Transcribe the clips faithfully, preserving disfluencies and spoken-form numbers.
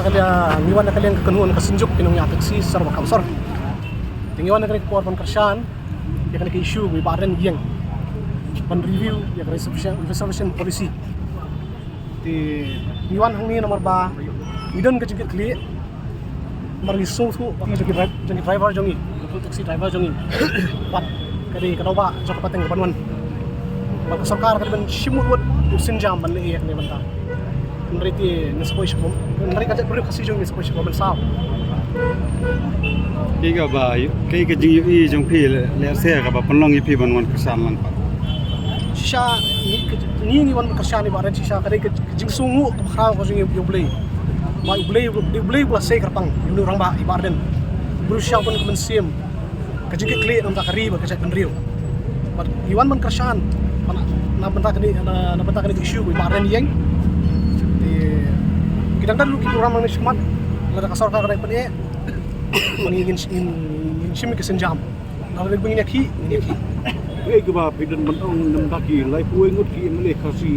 Ka liang, ngi wan na ka liang ka kynhun ka synjuk ki nongñiah taxi Sor Bakam Sor. Te ngi wan na kane ka por ban kyrshan ïa kane ka issue ba i Bah Ardent i ïeng ban review ïa ka reservation, reservation policy. Te ngi wan hangne namar ba ngi don ka jingkitkhlieh, namar ngi sngewthuh ba ki jong ki dri-, jong ki driver jong ngi, local taxi driver jong ngi, bad ka dei ka daw ba jong ka pateng ka ban wan. Bad ka sorkar ka dei ban shim wut wut u sienjam ban leh ïa kane bynta. Hynrei te ngin sa poi sha, hynrei ka jaitbynriew Khasi jong ngi sa poi sha ban saw. Kaei kaba, kaei ka jingïohi jong phi lehse kaba pynlong ïa phi ban wan kyrshan lang pat? Shisha ngi, ngi, ngi wan kyrshan ïa i Bah Ardent shisha ka dei ka jingsngewnguh kaba khraw ka jong ngi ïa U Blei. Ba U Blei, U Blei u la sei kyrpang ïa une u rangbah i Bah Ardent. U briew shisha u don ka mynsiem, ka jingkitkhlieh na bynta ka ri bad ka jaitbynriew. Bad ngi wan ban kyrshan na bynta kane, na, na bynta kane ka issue ba i Bah Ardent i ïeng. Te ki dang don ruh ki program nangne shakhmat, lada ka sorkar ka dang pyneh, ngin, ngin, ngin shim ïa ka sienjam. Lada ngin ïakhih, ngin ïakhih. Kaei kaba phi don ban ong na bynta ki laiphew ngut ki M L A Khasi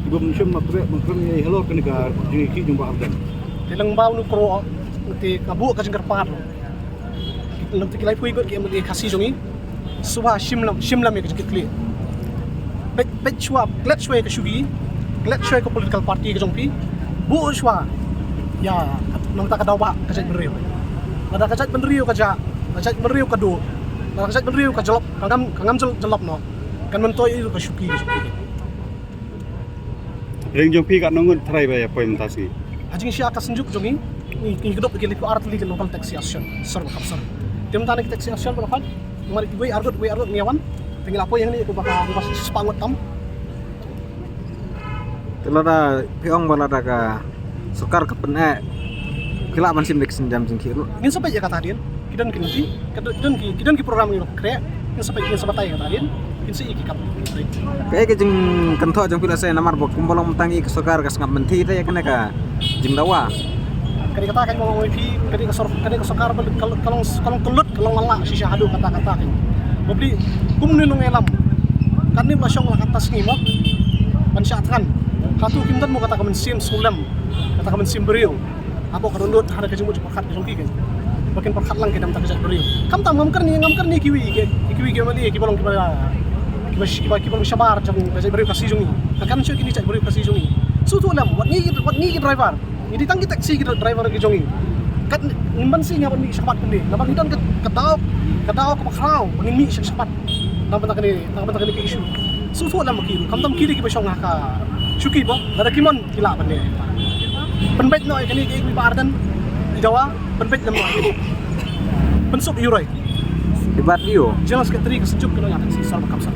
kiba mynsiem na treh ban kren ïa halor kane ka jingïakhih jong Bah Ardent? Te lyngba une u kroo te ka buh ka jingkyrpad lem te ki laiphew ngut ki M L A Khasi jong ngi, shuwa shim lem, shim lem ïa ka jingkitkhlieh. Peit, peit shuwa, klet shuwa ïa ka shuki, klet shuwa ïa ka political party ka jong phi, buh shuwa ïa na bynta ka daw ba ka jaitbynriew. Lada ka jaitbynriew ka jah, ka jaitbynriew ka duh, lada ka jaitbynriew ka jyllop, ka ngam, ka ngam jyllop noh, kan myntoi ïa ka shuki, ka shuki. Ring jong phi katno ngut trai ba ïa poi mynta sngi? Ha jingshisha ka synjuk jong ngi, ngi, ngi kdup ki laiphew ar tylli ki local taxi association Sor Bakam Sor. Te mynta na ki taxi association ba la pait, namar iwei ar ngut, iwei ar ngut ngi ïa wan. Te ngi la poi hangne kumba ka, kumba shispah ngut tam. Te lada phi ong ba lada ka sorkar ka pyneh, phi lah ban shim da ka sienjam jingkhih ruh? Ngin sa peit ïa kata hadien. Ki don ki lynti, ki don, ki don ki, ki don ki program ngi ba khreh. Ngin sa peit, ngin sa batai ïa kata hadien. Ngin sa ïa ki kam. Kaei ka jingkynthoh jong phi lehse namar ba kumba long mynta ngi ka sorkar ka sngap mynthi te ïa kane ka jingdawa? Ka dei kata ka jingmong ïa phi, ka dei ka sor-, ka dei ka sorkar ba ka, ka long, ka long tyllut, ka long mala shisha haduh kata kata ka. Ba phi kumne nongïalam. Kane ba shong la kata sngi mo ban shah thngan. Hato kim don mo kata ka mynsiem sngewlem, kata ka mynsiem briew? Hato ka don lut hana ka jingmut jingpyrkhat ka jong ki kan. Ba kin pyrkhat lang ki na bynta ka jaitbynriew. Khamtam ngam kyrni, ngam kyrni kiwei ki, kiwei ki M L A kiba long kiba, kiba, kiba, kiba long shabar jong ka jaitbynriew Khasi jong ngi. Ka kan shu kine jaitbynriew Khasi jong ngi. Sngewthuh lem, wat ngi, wat ngi ki driver. Ngi dei tang ki taxi ki driver ki jong ngi. Kat ngim banse ngi hap ban mih shakhmat pynde. Namar ngi don ka, ka daw, ka daw kaba khraw ba ngin mih shakhmat. Na bynta kane, na bynta kane ka issue. Sngewthuh lem ki, khamtam ki dei kiba shong ha ka shuki ba, lada ki mon ki lah ban leh. Pynbeit noh ïa kane kaei kaba i Bah Ardent i dawa, pynbeit lem noh. Pynsuk ïa u Roy. Ibat ïa u General Secretary ka synjuk ki nongñiah taxi Sor Bakam Sor.